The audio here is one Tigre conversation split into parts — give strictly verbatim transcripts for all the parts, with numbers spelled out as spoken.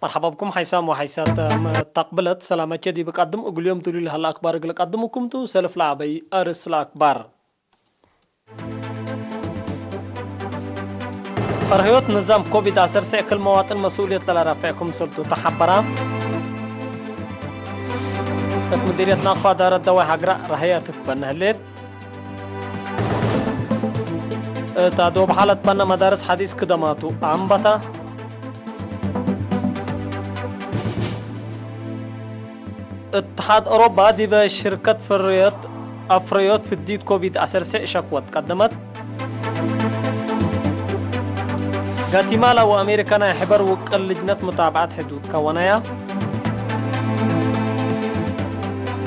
መርሐባ ብኩም ሓይሳም ወሓይሳት መተቅብለት ሰላመቼ ዲብ እቃድም እግል ዮም ትሉ ለሀለ አክባር እግል እቀድምኩም ቱ። ሰልፍ ለዐበይ አርእስ ለአክባር። ፈርህዮት ንዛም ኮቪድ ዐሰርተ ክል መዋጥን መስኡልየት ለለረፍዕ ክምሰልቱ ተሐበራ። እት ምዲርየት ናቅፋ ዳረት ደዋይ ሀግራ ረሀያ ትትበነ ህሌት። እት አዶብ ሓለት በነ መዳርስ ሐዲስ ክደማቱ አንበታ። እትሓድ ኦሮባ ዲበ ሽርከት ፍርዮት አፍረዮት ፍዲት ኮቪድ ዐሰርተ ሸክወት ቀደመት። ጋቲማላ ወአሜሪካ ናይ ሕበር ውቅል ልጅነት ሙታብዐት ሕዱድ ከወነያ።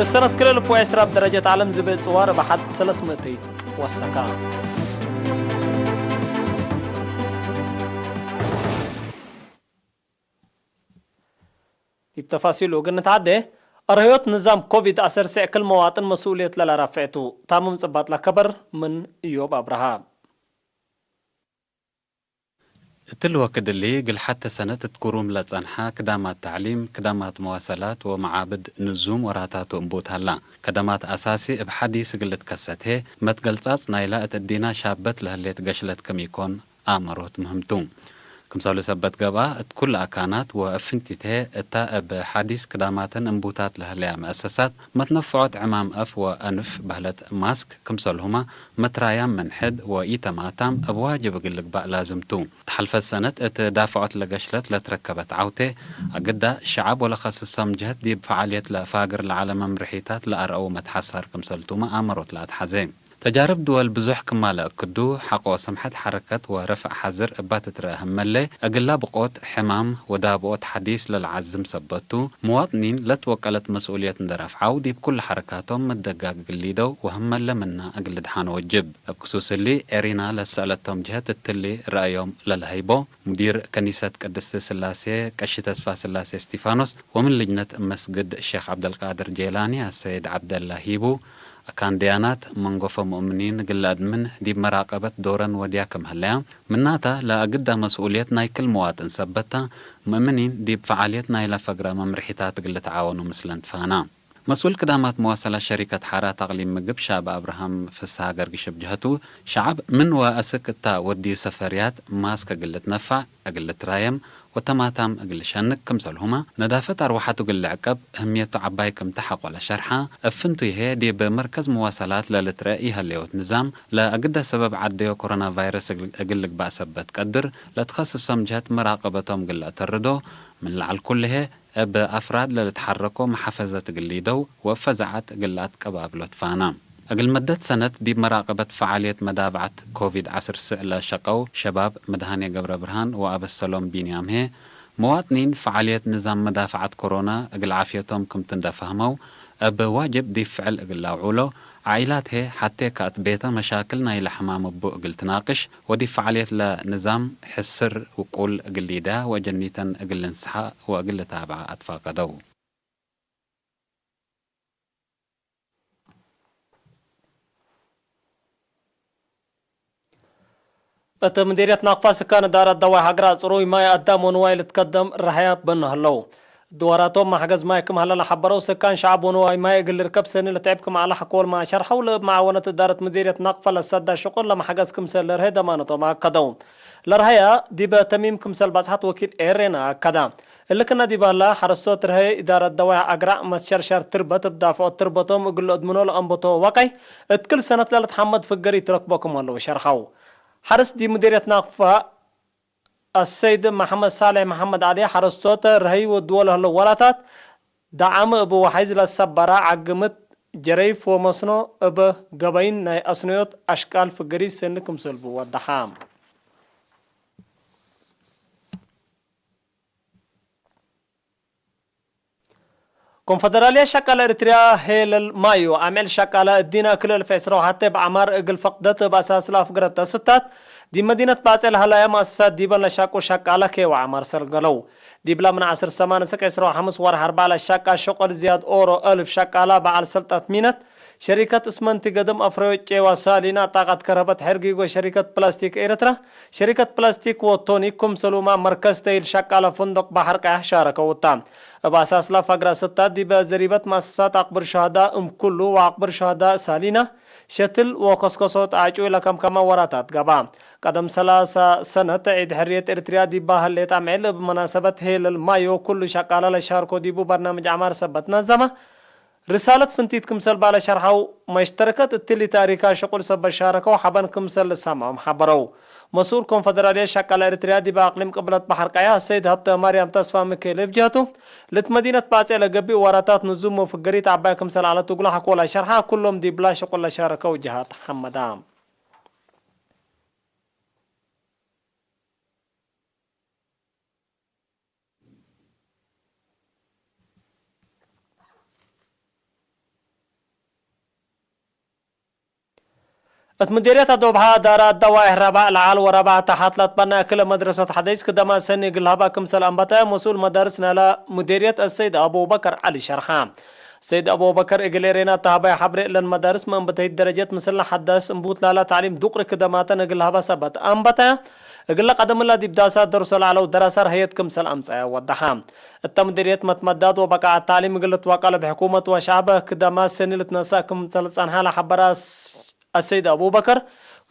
እሰነት ክል እልፍ ወዕስራ እብ ደረጀት ዓለም ዝቤ ጽዋር እብ ሐድ ሰለስ ምእተይት ወሰካ። ዲብ ተፋሲሉ እግል ንትዓዴ፣ አርህዮት ንዛም ኮቪድ ዐሰርተ ክል መዋጥን መስኡልየት ለለረፍዕ ቱ። ታምም ጽባጥ ለከበር ምን እዮብ አብርሃ። እትሊ ወክድ እሊ፣ እግል ሐቴ ሰነት እት ግሩም ለጸንሐ ክዳማት ተዕሊም፣ ክዳማት መዋሰላት ወመዓብድ ንዙም ወራታቱ እንቡት ሀላ። ከደማት አሳሲ እብ ሐዲስ እግል ልትከሰት ህዬ፣ መትገልጻጽ ናይላ እት እዲና ሻበት ለህሌት ገሽለት ክም ኢኮን አመሮት ምህም ቱ። ክምሰሉ ሰበት ገብአ፣ እት ኩሉ አካናት ወእፍንቲት ህዬ እታ እብ ሐዲስ ክዳማተን እንቡታት ለህለያ መአሰሳት፣ መትነፍዖት ዕማም አፍ ወአንፍ በህለት ማስክ፣ ክምሰልሁመ መትራያም ምን ሕድ ወኢተማታም እብ ዋጅብ እግል ልግባእ ላዝም ቱ። ተሐልፈት ሰነት እት ዳፍዖት ለገሽለት ለትረከበት ዐውቴ፣ አግዳ ሸዐብ ወለከስሰም ጀህት ዲብ ፈዓልየት ለፋግር ለዐለ መምርሒታት ለአርአው መትሐሳር ክምሰልቱመ አመሮት ለአትሐዜ። ተጃርብ ድወል ብዙሕ ክማ ለእክዱ፣ ሐቆ ሰምሐት ሐረከት ወረፍዕ ሐዝር እባ ትትረአ ህመለ፣ እግላ ብቆት ሕማም ወዳብኦት ሐዲስ ለለዓዝም ሰበት ቱ፣ ምዋጥኒን ለትወቀለት መስኡልየት እንዴ ረፍዐው፣ ዲብ ኩሉ ሐረካቶም መደጋግ እግል ሊደው ወህመለ ምና እግል ልድሓኖ ወጅብ። እብ ክሱስ እሊ፣ ኤሪና ለሰአለቶም ጀህት እትሊ ረአዮም ለለሀይቦ፣ ሙዲር ከኒሰት ቅድስት ስላሴ ቀሺ ተስፋ ስላሴ እስቲፋኖስ ወምን ልጅነት መስግድ ሼክ ዐብደልቃድር ጄላኒ አሰይድ ዐብደላ ሂቡ፣ አካን ደያናት መንጎፈ ሙእምኒን እግል ለአድምን ዲብ መራቀበት ዶረን ወድያ ክም ህለያ፣ ምናተ ለአግዳ መስኡልየት ናይ ክል መዋጥን ሰበት ተ፣ ሙእምኒን ዲብ ፈዓልየት ናይለ ፈግረ መምርሒታት እግል ልትዓወኑ ምስለን ትፋና። መስኡል ክዳማት መዋሰላት ሸሪከት ሐራት አቅሊም ምግብ ሻብ አብርሃም ፍስሃ ገርግሽ እብ ጀህቱ፣ ሸዐብ ምን ወአስክ እታ ወድዩ ሰፈርያት ማስክ እግል ልትነፋዕ፣ እግል ልትራየም ወተማታም እግል ልሸንክ፣ ክምሰልሁመ ነዳፈት አርወሐቱ እግል ልዕቀብ እህምየቱ ዐባይ ክምተ ሐቆ ለሸርሐ፣ እብ ፍንቱይ ህዬ ዲብ መርከዝ መዋሰላት ለልትረአ ኢሀሌወት ንዛም፣ ለአግደ ሰበብ ዐደዮ ኮሮና ቫይረስ እግል ልግባእ ሰበት ቀድር፣ ለትከስሶም ጀህት መራቀበቶም እግል ለአተርዶ፣ ምን ለዐል ኩሉ ህዬ፣ እብ አፍራድ ለልትሐረኮ መሐፈዘት እግል ሊደው ወእብ ፈዛዐት እግል ለአትቀባብሎ ትፋና። እግል መደት ሰነት ዲብ መራቀበት ፈዓልየት መዳብዐት ኮቪድ ዐስር ስዕ ለሸቀው ሸባብ መድሃኔ ገብረብርሃን ወአበሰሎም ቢንያም ህዬ፣ መዋጥኒን ፈዓልየት ንዛም መዳፍዐት ኮሮና እግል ዓፍየቶም ክምቱ እንዴ ፈህመው፣ እብ ዋጅብ ዲብ ፍዕል እግል ለአውዑሎ፣ ዓኢላት ህዬ ሐቴ ከእት ቤተ መሻክል ናይለ ሕማም እቡ እግል ትናቅሽ፣ ወዲብ ፈዓልየት ለንዛም ሕስር ውቁል እግል ሊደያ ወአጀኒተን እግል ልንስሐ ወእግል ልታብዐ አትፋቀደው። እት ምዲርየት ናቅፋ ስካን እዳረት ደዋይ ሀግራ ጽሩይ ማይ አዳም ወንዋይ ልትከደም ረሀያት በኑ ህለው። ድዋራቶም መሕገዝ ማይ ክም ሀለ ለሐበረው ስካን ሸዐብ ወንዋይ ማይ እግል ልርከብ ሰኒ ለትዕብ ክም ዐለ ሐቆል ማይ ሸርሐው። ለእብ መዓወነት እዳረት ምዲርየት ናቅፋ ለሰዳ ሽቁል ለመሕገዝ ክምሰል ለርሀ ደማነቶም አከደው። ለርሀያ ዲበ ተሚም ክምሰል በጽሐት ወኪል ኤሬና አከዳ። እሊ ክነ ዲብ ሀላ፣ ሐረስቶት ርሀይ እዳረት ደዋይ አግራዕ መትሸርሸር ትርበት እብ ዳፍዖት ትርበቶም እግል ለአድምኖ ለአንበቶ ወቀይ፣ እት ክል ሰነት ለልትሐመድ ፍገር ኢትረክቦ ክም ሀለው ሸርሐው። ሐርስ ዲብ ምዲርየት ናቅፋ አሰይድ መሐመድ ሳሌሕ መሐመድ ዐሊ፣ ሐረስቶተ ርሀይ ወድዎ ለህለው ወላታት፣ ደዓም እብ ወሐይዝ ለሰበራ ዐግምት፣ ጀረይፍ ወመስኖ እብ ገበይን ናይ አስነዮት አሽቃል ፍገሪት ሰኒ ክምሰልቡ ወደሐ። ኮንፈደራልየት ሸቃለ ኤሪትርያ ሄለል ማዮ፣ አምዕል ሸቃለ እዲነ ክል እልፍ ዕስራ ወሐቴ እብ ዐማር እግል ፈቅደት እብ አሳስ ለአፍግረት ተስታት፣ ዲብ መዲነት ባጼ ለሀለየ መአሰሳት ዲበን ለሻቁ ሸቃለ ኬወ ዐማር ሰልገለው። ዲብላ ምን ዐስር ሰማን እስክ ዕስራ ወሐምስ ወርሕ አርበዕ ለሻቃ ሸቆል ዝያድ ኦሮ እልፍ ሸቃለ በዐል ሰልጠት ሚነት፣ ሸሪከት እስመንቲ ገደም አፍረዮ ጬዋ ሳሊና ጣቀት ከረበት ሐርጊጎ ሸሪከት ፕላስቲክ ኤረትራ፣ ሸሪከት ፕላስቲክ ወቶኒ ክምሰሉማ መርከዝ ተይል ሸቃለ ፍንዱቅ በሐር ቀያሕ ሻረከው እታ። እብ አሳስላ ፈግረ ስታት ዲበ ዘሪበት መአሰሳት አቅብር ሸሃዳ እም ኩሉ ወአቅብር ሸሃዳ ሳሊና ሸትል ወከስከሶት አጩይ ለከምከመ ወራታት ገብአ። ቀደም ሰላሳ ሰነት ዒድ ሕርየት ኤርትርያ ዲባ ህሌት አምዕል እብ መናሰበት ሄለል ማዮ ኩሉ ሸቃለ ለሻርኮ ዲቡ በርናምጅ ዐማር ሰበት ነዘመ። ርሳለት ፍንቲት ክምሰል ባለ ሸርሐው፣ መሽተርከት እትሊ ታሪካ ሽቁል ሰበት ሻረከው ሐበን ክምሰል ልሰምዖም ሐበረው። መስኡል ኮንፈደራልየት ሸቃለ ኤርትርያ ዲብ አቅሊም ቅብለት በሐር ቀያ ሰይድ ሀብተ ማርያም ተስፋ ሚካኤል እብ ጀህቱ፣ ልት መዲነት ባጼ ለገብእ ወራታት ንዙም ወፍገሪት ዐባይ ክምሰል ዐለት እግሉ ሐቆ ለሸርሐ፣ ኩሎም ዲብላ ሽቁል ለሻረከው ጀሃት ሐመዳ። እት ምዴርየት አዶብሐ አዳረ አዳዋይሕ ረባዕ ለዐል ወረባዕ ተሐት ለትበነ ክለ መድረሰት ሐደይስ ክደማት ሰኒ እግል ለሀባ ክምሰል አንበተ፣ መስኡል መዳርስ ናለ ምዴርየት አሰይድ አቡበከር ዐሊ ሸርሐ። ሰይድ አቡበከር እግል ኤሬና ተሀባይ ሐብሬ እለን መዳርስ መእንበተይት ደረጀት ምስል ለሐዳስ እንቡት ላላ ተዕሊም ዱቅሪ ክደማተን እግል ለሀባ ሰበት አንበተ፣ እግለ ቀደምላ ዲብ ዳሳ ደርሶ ለዐለው ደረሰ ረህየት ክምሰል አምጸአ ወደሐ። እተ ምዲርየት መትመዳድ ወበቃዐት ተዕሊም እግል ልትወቀል እብ ሕኩመት ወሸዐብ ክደማት ሰኒ ልትነሰእ ክምሰል ጸንሐ ለሐበረ አሰይድ አቡበከር፣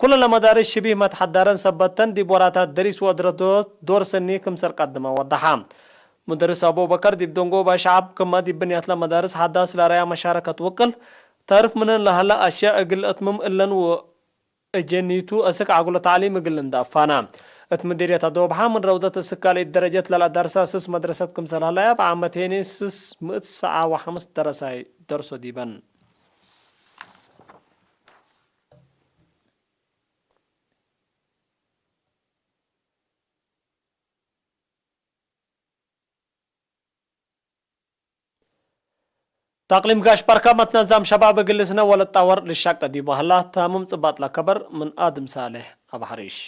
ኩለ ለመዳርስ ሽቢህ መትሐዳረን ሰበተን ዲብ ወራታት ደሪስ ወአድረዶት ዶር ሰኒ ክምሰል ቀድመ ወደሐ። ሙደርስ አቡበከር ዲብ ደንጎበ ሸዐብ ክመ ዲብ ብንያት ለመዳርስ ሐዳስ ለረያ መሻረከት ውቅል ተርፍ ምንን ለሀለ አሽያእ እግል ለአትምም እለን ወ እጀኒቱ አስክ ዐጉለ ተዕሊም እግል ልንዳፋና። እት ምዲርየት አዶብሐ ምን ረውደት እስክ ካልኢት ደረጀት ለለአዳርሳ ስስ መድረሰት ክምሰል ሀለያ፣ እብ ዓመት ሄኒ ስስ ምእት ሰዓ ወሐምስ ደረሳይ ደርሶ ዲበን። ተቅሊም ጋሽ በርከ መትነዛም ሸባብ እግል ልስነ ወለትጠወር ልሸቀ ዲቡ ሀላ። ታምም ጽባጥ ለከበር ምን አድም ሳሌሕ አብ ሐሪሽ።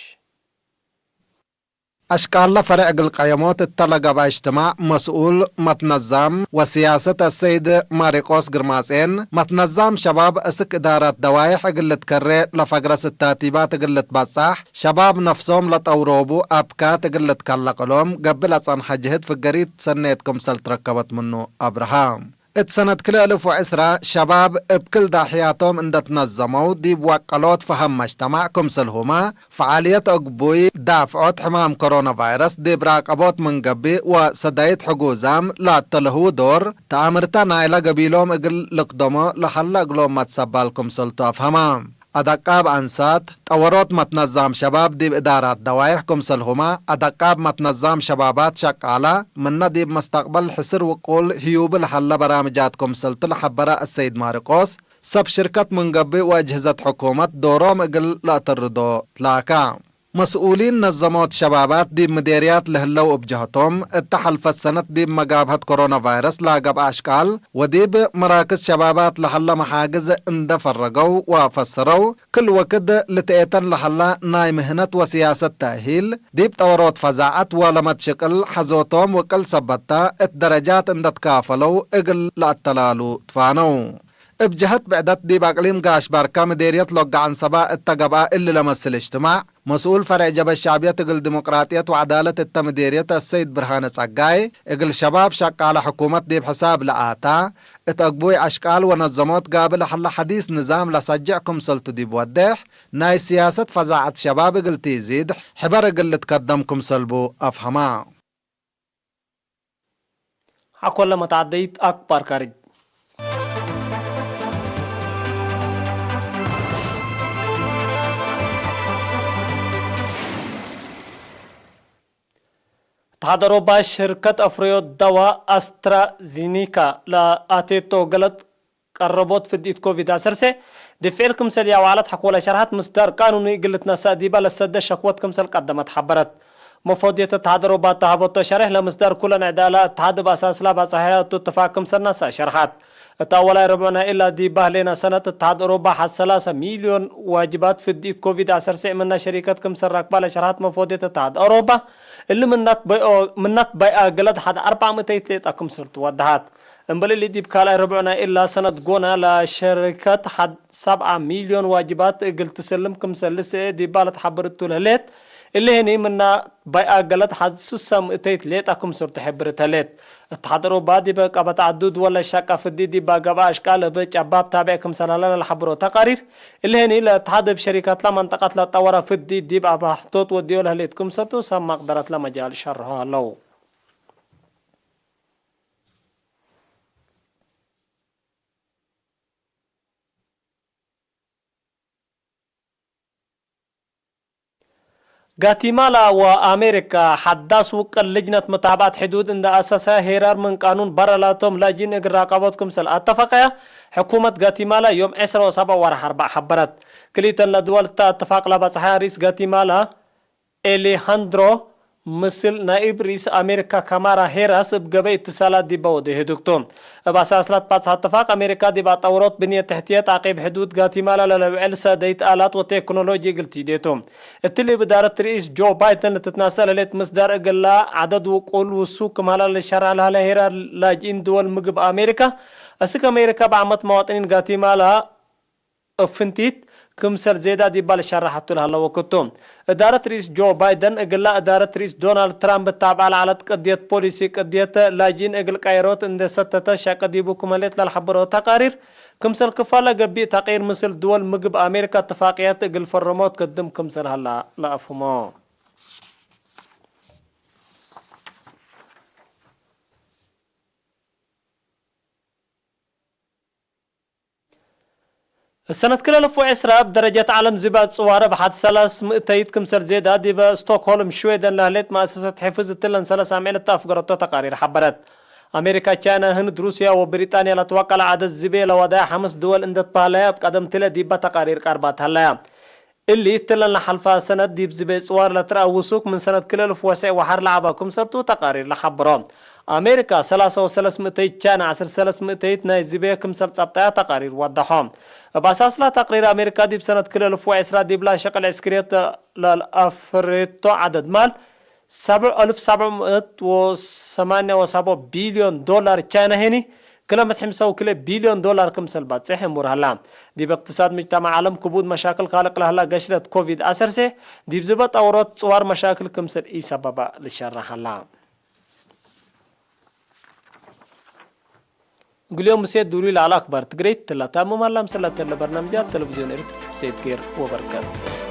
አሽቃለ ፈሬዕ እግል ቀየሞት እተ ለገብአ እጅትማዕ መስኡል መትነዛም ወስያሰት አሰይድ ማሪቆስ ግርማጼን፣ መትነዛም ሸባብ እስክ እዳራት ደዋይሕ እግል ልትከሬ ለፈግረ ስታቲባት እግል ልትበጻሕ፣ ሸባብ ነፍሶም ለጠውሮቡ አብካት እግል ልትከለቅ እሎም ገብእ ለጸንሐ ጅህድ ፍገሪት ሰኔት ክምሰል ትረከበት ምኑ አብርሃ። እት ሰነት ክልኤ እልፍ ወዕስራ ሸባብ እብ ክል ዳሕያቶም እንደ ትነዘመው ዲብ ወቀሎት ፈሀም መጅተማዕ ክምሰልሁመ፣ ፈዓልየት አግቡይ ዳፍዖት ሕማም ኮሮና ቫይረስ ዲብ ራቀቦት ምን ገብእ ወሰዳይት ሕጉዛም ላተለህው ዶር ተአምርተ ናይለ ገቢሎም እግል ልክደሞ ለሀለ እግሎም መትሰባል ክምሰልቱ አፍሀመ። አደቃብ አንሳት፣ ጠወሮት መትነዛም ሸባብ ዲብ እዳራት ደዋይሕ ክምሰልሁመ፣ አደቃብ መትነዛም ሸባባት ሸቃለ፣ ምነ ዲብ መስተቅበል ሕስር ውቁል ህዩብ ለሀለ በራምጃት ክምሰልቱ ለሐበረ አሰይድ ማርቆስ፣ ሰብ ሽርከት ምን ገብእ ወአጅህዘት ሕኩመት ዶሮም እግል ለአተርዶ ትላከ። መስኡሊን ነዘሞት ሸባባት ዲብ ምዴርያት ለህለው እብ ጀህቶም፣ እተ ሐልፈት ሰነት ዲብ መጋብሀት ኮሮና ቫይረስ ለገብአ አሽቃል ወዲብ መራክዝ ሸባባት ለሀለ መሓግዝ እንደ ፈረገው ወፈሰረው፣ ክል ወክድ ልትኤተን ለሀለ ናይ ምህነት ወስያሰት ተእሂል፣ ዲብ ጠወሮት ፈዛዐት ወለመድ ሽቅል ሐዞቶም ውቅል ሰበተ እት ደረጃት እንደ ትካፈለው እግል ለአተላሉ ትፋነው። እብ ጀሀት ብዕደት ዲብ አቅሊም ጋሽ ባርካ ምዴርየት ሎጋ ዐንሰባ እተ ገብአ እሊ ለመስል እጅትማዕ፣ መስኡል ፈሬዕ ጀበ ሸዕብየት እግል ዲሞቅራጥየት ወዐዳለት እተ ምዴርየት አሰይድ ብርሃነ ጸጋይ፣ እግል ሸባብ ሸቃለ ሕኩመት ዲብ ሕሳብ ለአታ፣ እት አግቡይ አሽቃል ወነዘሞት ጋብእ ለሀለ ሐዲስ ንዛም ለሰጅዕ ክምሰልቱ ዲብ ወዴሕ፣ ናይ ስያሰት ፈዛዐት ሸባብ እግል ቲዚድ፣ ሕበር እግል ልትከደም ክምሰል ቡ አፍሀማ። ሐቆለ መትዓደይት አክባር ካርጅ። ተሐደሮባ ሽርከት አፍረዮ ደዋ አስትራዚኒካ ለአቴቶ ገለጥ ቀረቦት ፍድኢት ኮቪድ አሰርሴ ድፍዕል ክምሰል ያዋለት ሐቆለ ሸርሐት ምስዳር ቃኑኒ እግል ልትነሰእ ዲበ ለሰደ ሸክወት ክምሰል ቀደመት ሐበረት። መፎድየት እትሓድ ኦሮባ እተ ሀበቶ ሸሬሕ ለምስዳር ኩለን ዕዳላ እትሓድ እብ አሳስላ ባጽሐያ እቱ እትፋቅ ክምሰል ናሳ ሸርሐት። እት አወላይ ረቡዕ ናይ እላ ዲብ በህሌና ሰነት እትሓድ ኦሮባ ሐድ ሰላሰ ሚልዮን ዋጅባት ፍድኢት ኮቪድ አሰርሴዕ ምና ሸሪከት ክምሰል ረክባ ለሸርሐት መፎድየት እትሓድ ኦሮባ፣ እሊ ምናት በይኦ-፣ ምናት በይአ ገለድ ሐድ አርበዕ ምእተይት ሌጣ ክምሰል ትወደሐት። እምበል እሊ ዲብ ካልኣይ ረቡዕ ናይ እላ ሰነት ጎና ለሸሪከት ሐድ ሰብዓ ሚልዮን ዋጅባት እግል ትሰልም ክምሰል ልስኤ ዲባ ለትሓብር እቱ ለህሌት፣ እሊ ህኒ ምና ባይአ ገለድ ሐድ ሱሰ ምእተይት ሌጣ ክምሰል ትሕብር እት ህሌት። እትሓድ ኦሮባ ዲበ ቀበት ዐዱ ድወል ለሻቃ ፍዲ ዲባ ገብአ አሽቃል እብ ጨባብ ታብዕ ክምሰል ሀለ ለልሓብሮ ተቃሪር፣ እሊ ህኒ ለእትሓድ እብ ሸሪካትላ መንጠቀት ለጠወረ ፍዲ ዲብ አባሕቶት ወድዮ ለህሌት ክምሰልቱ ሰብ መቅደረትለ መጃል ሸርሖ ሀለው። ጋቲማላ ወአሜሪካ ሐዳስ ውቅል ልጅነት መታብዐት ሕዱድ እንደ አሰሰ፣ ሄራር ምን ቃኑን በረ ላቶም ላጅኢን እግል ራቀቦት ክምሰል አተፈቀያ፣ ሕኩመት ጋቲማላ ዮም ዕስራ ወሰብዕ ወርሕ አርበዕ ሐበረት። ክልኢተን ለድወል እተ እትፋቅ ለበጽሐያ ርኢስ ጋቲማላ ኤሌሃንድሮ ምስል ናይብ ርኢስ አሜሪካ ካማላ ሄራስ እብ ገበይ እትሳላት ዲበ ወዴ ህዱግ ቱ። እብ አሳስላት ባጽሐ እትፋቅ አሜሪካ ዲብ አጠውሮት ብንየት ተሕትየት አቂብ ሕዱድ ጋቲማላ ለለውዕል ሰደይት አላት ወቴክኖሎጂ እግል ቲዴ ቱ። እትሊ እብ እዳረት ርኢስ ጆ ባይደን ልትትናሰእ ለህሌት ምስዳር እግላ ዐደድ ውቁል ውሱክ ክም ሀላ ለሸርሐ ለሀለ ሄራር ላጅኢን ድወል ምግብ አሜሪካ፣ አስክ አሜሪካ በዐመት መዋጥኒን ጋቲማላ እብ ፍንቲት ክምሰል ዜዳ ዲባ ልሸረሐቱ ለሀለ ወቅት ቱ። እዳረት ርኢስ ጆ ባይደን እግላ እዳረት ርኢስ ዶናልድ ትራምፕ እታብዐ ለዐለት ቅድየት ፖሊሲ ቅድየት ላጅኢን እግል ቀየሮት እንዴ ሰተተ ሸቂ ዲቡ ክም ህሌት ለልሐበሮ ተቃሪር፣ ክምሰል ክፋለ ገቢእ ተቅይር ምስል ድወል ምግብ አሜሪካ እትፋቅየት እግል ፈረሞት ክድም ክምሰል ሀላ ለአፍህሞ። እሰነት ክል አልፍ ወዕስራ እብ ደረጀት ዐለም ዝባጽ ጽዋር እብ ሐድ ሰለስ ምእተይት ክምሰል ዜዳ ዲበ ስቶክሆልም ሽዌደን ለህሌት መአሰሰት ሕፍዝ እትለን ሰለስ አምዕል እተ አፍገረቶ ተቃሪር ሐበረት። አሜሪካ፣ ቻይና፣ ህንድ፣ ሩስያ ወብሪጣንያ ለትወቀለ ዐደድ ዝቤ ለወደያ ሐምስ ድወል እንደ ትበህለያ እብ ቀደምትለ ዲበ ተቃሪር ቀርባት ሀለያ። እሊ እትለን ለሐልፋ ሰነት ዲብ ዝቤ ጽዋር ለትረአ ውሱክ ምን ሰነት ክል እልፍ ወሰዕ ወሐር ለዐበ ክምሰልቱ ተቃሪር ለሐብሮ። አሜሪካ ሰላሳ ወሰለስ ምእተይት፣ ቻይና ዐስር ሰለስ ምእተይት ናይ ዝቤ ክምሰል ጸብጠያ ተቃሪር ወደሖ። እብ አሳስላ ተቅሪር አሜሪካ ዲብ ሰነት ክል እልፍ ወዕስራ ዲብላ ሸቅል ዕስክርየት ለልአፍሬቶ ዐደድ ማል ሰብዕ አልፍ ሰብዕ ምእት ወሰማንያ ወሰቦ ቢልዮን ዶላር፣ ቻይና ሄኒ ክለ ምት ሕምሳ ወክልኤ ቢልዮን ዶላር ክምሰል ባጽሕ እሙር ሀላ። ዲብ እቅትሳድ ምጅተማዕ ዐለም ክቡድ መሻክል ካልቅ ለሀላ ገሽለት ኮቪድ አሰርሴ ዲብ ዝበ ጠውሮት ጽዋር መሻክል ክምሰል ኢሰበበ ልሸረሕ ሀላ። እግልዮም ምሴ ዱሉይ ለዐለ አክባር ትግሬ ትላ ታምም ሀላ። ምስል ለተለ በርናምጃት ቴሌቪዝዮን ኤረትርያ። ምሴ እግዜር ወበርከት።